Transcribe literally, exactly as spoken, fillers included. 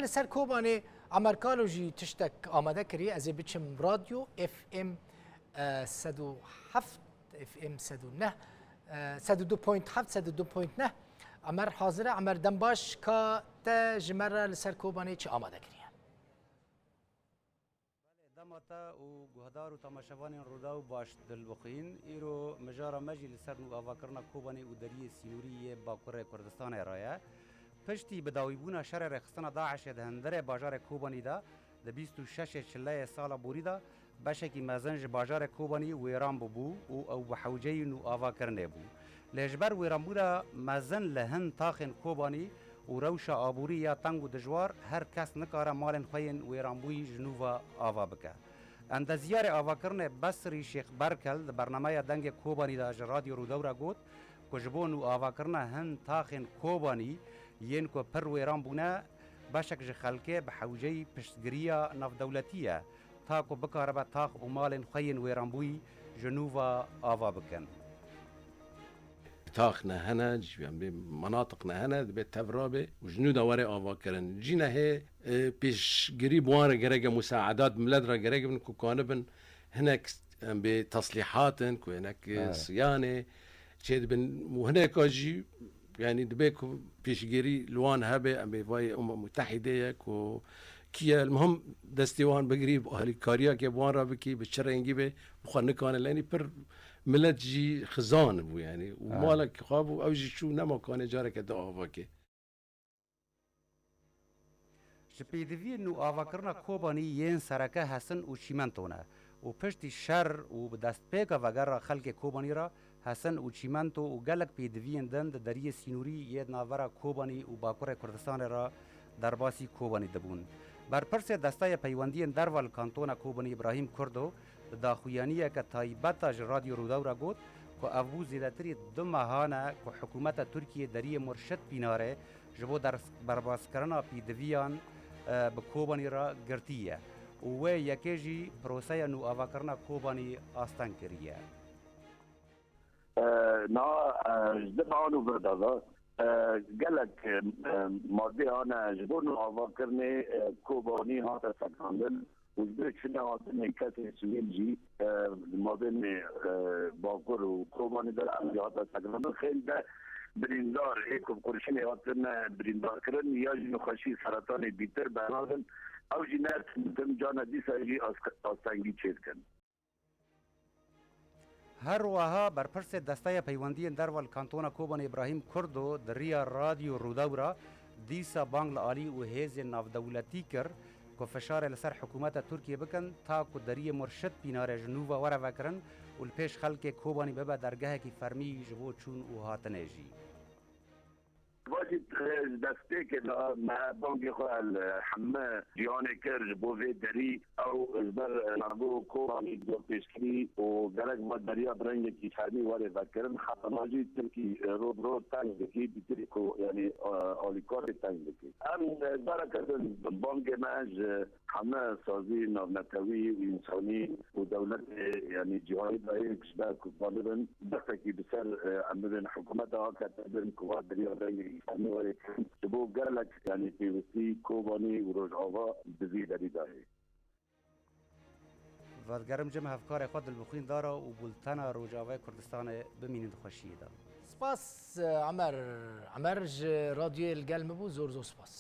Li ser Kobanê Emer Kalo jî tiştek amade kiriye. Ez ê biçim radyo F M, e, sed û heft, F M sed û neh, e, sed û du point heft, sed û du point neh. Emer hazir e. Emer, dem baş, ka te ji me re li ser Kobanê çi amade kiriye? Belê, dema te û guhdar û temaşevanên Rûdaw baş, Dilbixwîn. Îro mijara me jî li ser nûavakirina Kobanê û deriyê sînorî yê Bakurê Kurdistanê re ye. Piştî bidawîbûna şerê rêxistina DAIŞê di hundirê bajarê Kobanî de, di bîst û şeşê çileyê sala borî de, beşekî mezin ji bajarê Kobanî wêran bûbû û ew bi hewceyî nûavakirinê bû. Lê ji ber wêranbûna mezin li hin taxên Kobanî û rewşa aborî ya teng û dijwar, her kes nikare malên xwe yên wêranbûyî ji nû ve ava bike. Endeziyarê avakirinê Besrî Şêx Berkel di bernameya Dengê Kobanî de ji Radyo Rûdew re got ku ji bo nûavakirina hin taxên Kobanî yên ku pir wêran bûne, beşek ji xelkê bi hewceyî piştgiriya navdewletî ye, ta ku bikaribe tax û malên xwe yên wêranbûyî ji nû ve ava bikin. Tax ne hene, em bê menatiq ne hene, dibê tev rabe û ji nû de were avakirin. Cî nehê, e, pêşgirî bi wan re gerek e, musaedat milet re gerek bin ku kanibin hinek, em bê teslîhatin ku hinek, e, Evet. siyanê çêdibin û hineka jî, yanî dibê ku pêşgirî li wan hebe, em bê vay Umem Mutehîdê ye ku kî ye, li muhim destê wan bigirî, bi alîkariyeke bi wan re bikî, bi çi rengî be, bi xwe nikane, yanî pir milet jî xizan bû, yanî û Evet. malek xwe bû, ew jî çû nema kanê careke di avakê. Ji pêdiviyên nûavakirina Kobanî yên sereke hesin û çîmento ne û piştî şer û bi destpêka vegera xelkê Kobanî re hesin û çîmento û gelek pêdiviyên din di deriyê sînorî yê di navbera Kobanî û Bakurê Kurdistanê re derbasî Kobanî dibûn. Berpirsê Desteya Peywendiyên Derve li Kantona Kobanî Îbrahîm Kurdo di daxuyaniyeke taybet de ji Radyo Rûdaw re got ku ev bû zêdetirî du mehan e ku hikûmeta Tirkiyê deriyê Murşid Pînarê ji bo ders-, berbaskirina pêdiviyan, e, bi Kobanî re girtî ye û wê yekê jî proseya nûavakirina Kobanî asteng kiriye. E, niha, e, ji du mehan û vir de ve, e, gelek, e, madê hane ji bo nûavakirinê, e, Kobanî hate sekinandin. Û ji ber çi nehatinê kesên sivîl jî, e, di mabênê, e, Bakur û Kobanê de ev jî hate sekinandin. Xêl de birîndar ê ku bi qurşinê hatine birîndarkirin ya jî nexweşî seretanê bîtir bernadin. Ew jî ne tim tim carna dîsa jî ask-, astengî çêdikin. Her wiha berpirsê Desteya Peywendiyên Derve li Kantona Kobanê Îbrahîm Kurdo di riya Radyo Rûdaw re dîsa bang li alî û hêzên navdewletî kir ku fişarê li ser hikûmeta Tirkiyê bikin ta ku deriyê Murşid Pînarê ji nû ve were vekirin û li pêş xelkê Kobanî bibe dergehekî fermî ji bo çûn û hatinê jî. Va jî, e, ji destpêkê de me bangê xwe li hemû cîhanê kir ji bo vê derî. Ew ji ber, e, navgo Kobanî dor pêşkirî û gerek va deriya bi rengekî fermî were vekirin. Heta niha jî Tirkî, e, ro bi ro teng dikî, dîtirî ku, yanî, e, alîkarê teng dikî. Em, e, bereke din bangê me ji hemû sazî navnetewî û însanî û dewletê, yanî cîhanî dayê ji ber ku va bibin, destekî bi ser, e, em bibin hikûmeta AKP'ê bin ku va diriya rengê îslamî were kirin. Ji bo gelek, yanî pêwistî Kobanî û Rojava di vî derî dayê. Vedigerim cem hevkarê xwe Dilbixwîn Dara û bultena Rojavayê Kurdistanê, bimînin di xweşiyê de. Spas, e, Emer. Emer ji radyoyê li gel min bû, zor zor spas.